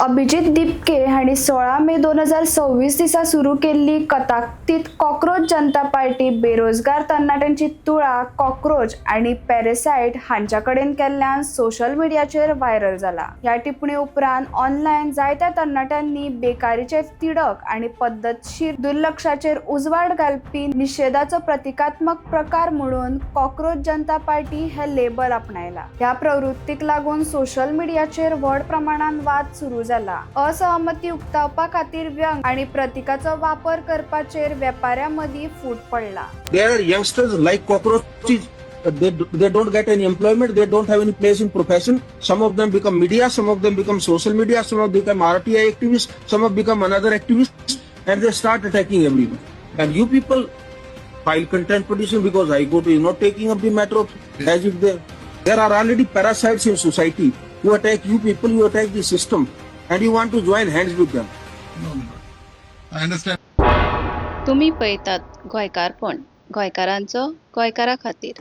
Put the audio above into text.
अभिजीत दिपके हांणी 16 मे 2026 दिसा सुरू केल्ली कथाकथीत कॉकरोच जनता पार्टी बेरोजगार तरणाट्यांची तुळा कॉकरोच आनी पॅरासायट हांच्या कडेन केल्ल्यान सोशल मिडियाचेर व्हायरल जाला. ह्या टिप्पणी उपरांत ऑनलायन जायत्या तरणाट्यांनी बेकारीचेर तिडक आनी पद्दतशीर दुर्लक्षाचेर उजवाड घालपी निशेधाचो प्रतिकात्मक प्रकार म्हणून कॉकरोच जनता पार्टी हे लेबल आपणायला. ह्या प्रवृत्तीक लागून सोशल मिडियाचेर व्हड प्रमाणात वाद सुरू जाला. असहमती उक्तावपा खातीर व्यंग आनी प्रतिकाचो वापर करपाचेर वेपाऱ्यां मदीं फूट पडला. There are youngsters like cockroaches. They don't get any employment. They don't have any place in profession. Some of them become media. Some of them become social media. Some of them become RTI activists. Some of become another activists, and they start attacking everyone. And you people file contempt petition because High Court is not taking up the matter of as if there are already parasites in society who attack you people, who attack the system, and you want to join hands with them. No. I understand. तुमी पळयतात गोंयकारपण, गोंयकारांचो गोंयकारा खातीर.